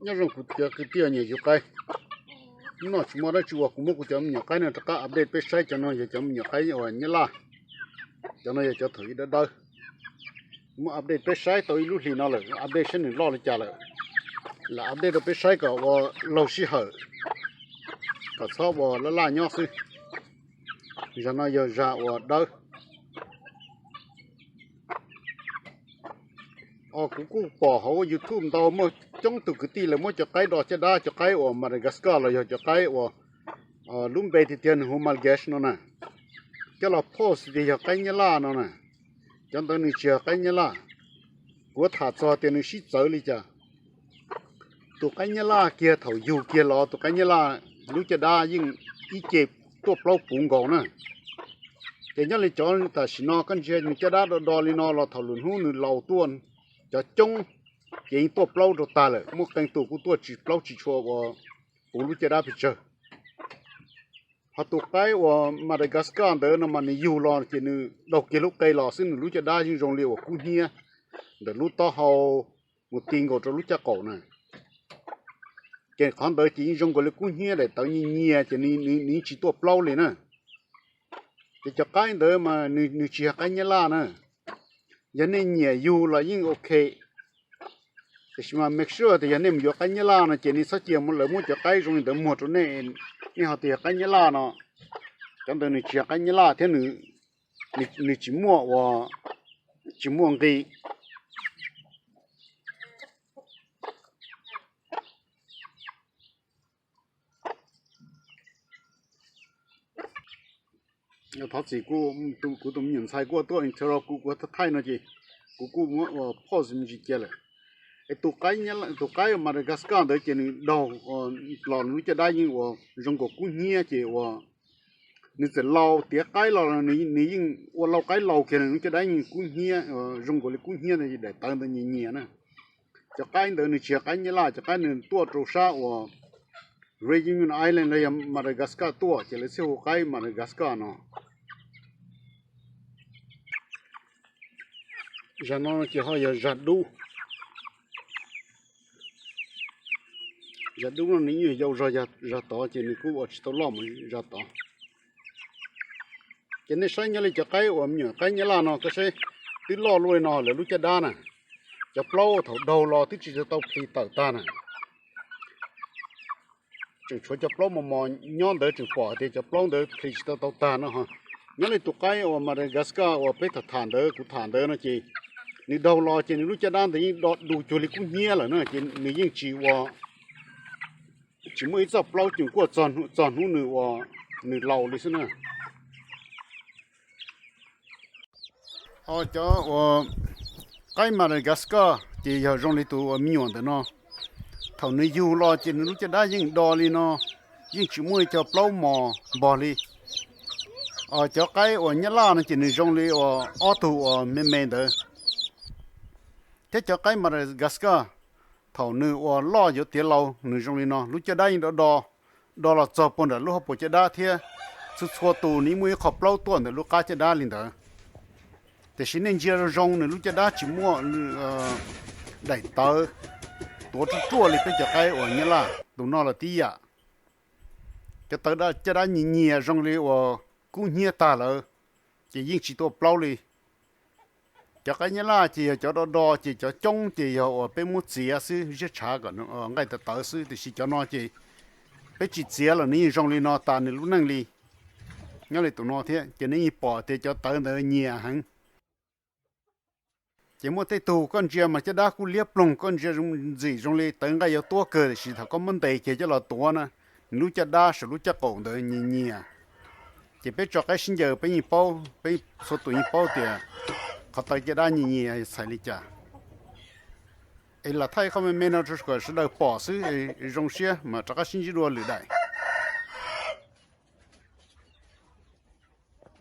Nyob zoo kuv cov kwv tij nyiam yug qaib. Hnub no tsis muaj dab tsi ua, kuv muab kuv cov me nyuam qaib no rov qab update peb saib. Cov no yog cov me nyuam qaib uas nyab laj, cov no yog cov thaum ub dawb dawb. Muab update peb saib tau ib lub hlis no lawm, update saib nws loj li cas lawm. Lam update rau peb saib kom ua laug sij hawm, kom txhob ua laj laj nyob xwb. Zag no yog zag uas dawb. Os, kuv kuj pom hauv YouTube ntau, muaj coob tus kwv tij lawv muab cov qaib do caj dab, cov qaib uas Madagascar los yog cov qaib uas lub npe tiag tiag nws hu Malgache no na, coj los post tias yog qaib nyab laj no na. Cov ntawd nws tsis yog qaib nyab laj. Kuv tham txog tias nws sib txawv li cas. Tus qaib nyab laj kiag thaum yug kiag los tus qaib nyab laj lub caj dab yeej ib ce tuaj plaub puv nkaus na. Ces nyob li cov tam sim no koj ntsia nws caj dab do do li no los thaum lwm hnub nws laus tuaj, cov coob ces yeej tuaj plaub rau tag lawm, muaj qee tus kuj tuaj tsis plaub tsis tshua ua puv lub caj dab pes tsawg. Ho tus qaib uas Madagascar ntawd no mas nws yug los ces nws daug kiag lub qe los xwb, nws lub caj dab yeej zoo li uas kub hnyiab ntawm lub taub hau mus ti nkaus rau lub caj qaum na. Ces qhov ntawd ces yeej zoo nkaus li kub hnyiab, daim tawv nyias nyias ces nws yeej tsis tuaj plaub li na. Ces cov qaib ntawd mas nws tsis yog qaib nyab laj na. Yog nej nyiam yug los yeej ok, tiam sis mas make sure tias yog nej mus yuav qaib nyab laj no ces nej txhob cia lawv muab cov qaib zoo li ntawd muag rau nej, nej ho tias yog qaib nyab laj no. Cov ntawd nws tsis yog qaib nyab laj thiab, nws tsis muaj ua, tsis muaj nqi. Thov txim, kuv tus me nyuam ntxhais kuj tuaj interrupt kuv, kuv thaij no ces kuv kuj muab ua pause me ntsis cia lawm. Es tus qaib Madagascar ntawd ces nws daug los nws lub caj dab yeej ua zoo nkaus kub hnyiab ces ua nws txawm laus tiav qaib los nws yeej ua lau qaib laus kiag, nws lub caj dab yeej kub hnyiab, zoo nkaus li kub hnyiab ntawd, daim tawv ntawd nyias nyias na. Cov qaib ntawd nws tsis yog qaib nyab laj, cov qaib nws tuaj rau sab uas Reunion Island los yog Madagascar tuaj ces lawv thiaj hu qaib Madagascar no. Zag no ces ho yog zag dub. Zag dub no nws yeej yau zog zag tod ces nws kuj ua tsis tau loj mus zag tod. Ces nej saib nyob li cov qaib uas me nyuam qaib nyab laj no, koj saib twb loj luaj li no lawv lub caj dab na, cov plaub thaum daug los twb tsis tau plis tawm tag na. Tseem tshuav cov plaub mos mos nyob ntawd, tseem pom tias cov plaub ntawd plis tsis tau tau tag no ho. Nyob li tus qaib uas Madagascar uas peb tham tham ntawd, kuv tham ntawd no ces nws daug los ces nws lub caj dab ntawd yeej do du cuag li kub hnyiab lawm na, ces nws yeej tsis ua, tsis muaj ib txoj plaub cuag kuaj txog hnub nws ua, nws laus li xwb na. Ho cov uas qaib Madagascar ces yog zoo li tus uas me nyuam ntawm no, thaum nws yug los ces nws lub caj dab yeej do li no, yeej tsis muaj ib co plaub mos npog li. Cov qaib uas nyab laj no ces nws zoo li uas ob tug uas me me ntawd. Thiab cov qaib Madagascar thaum nws ua loj yuav tiav laus nws zoo li no, lub caj dab yeej do do, do los txog puag nram lub hauv paus caj dab thiab txhua txhua tus nws muaj ib qho plaub tuaj ntawm lub qab caj dab li ntawd. Tiam sis nej ntsia zoo zoo nws lub caj dab tsis muaj daim tawv tuav ruaj ruaj li peb cov qaib uas nyab laj. Tus no los tib yam, cov tawv caj dab nyias nyias zoo li uas kub hnyiab tag lawm, ces yeej tsis tuaj plaub li. Cov qaib nyab laj ces yog cov do do, ces cov coob ces yog uas peb muab txiav xwb, ziab tshav kom nqaij tawv tawv xwb, tiam sis cov no ces peb tsis txiav los nws yeej zoo li no tas nws lub neej li. Nyob li tus no thiab ces nej yeej pom tias cov tawv ntawd nyias heev. Ces muaj tej tug koj ntsia mas caj dab kuj liab ploog, koj ntsia ntxim zoo li tawv nqaij yuav tuab kawg, tiam sis thaum koj muab ntes kiag coj los tuav na, nws lub caj dab saum lub caj qaum ntawd nyias nyias. Ces peb tso qaib sib ncaws peb yeej paub, peb txhua tus yeej paub tias qhov tawv caj dab nyias nyias txhais li cas. Es lam thaij qhov me me no kom sawv daws pom xwb, zoo siab mas rov qab sib ntsib dua lwm daim.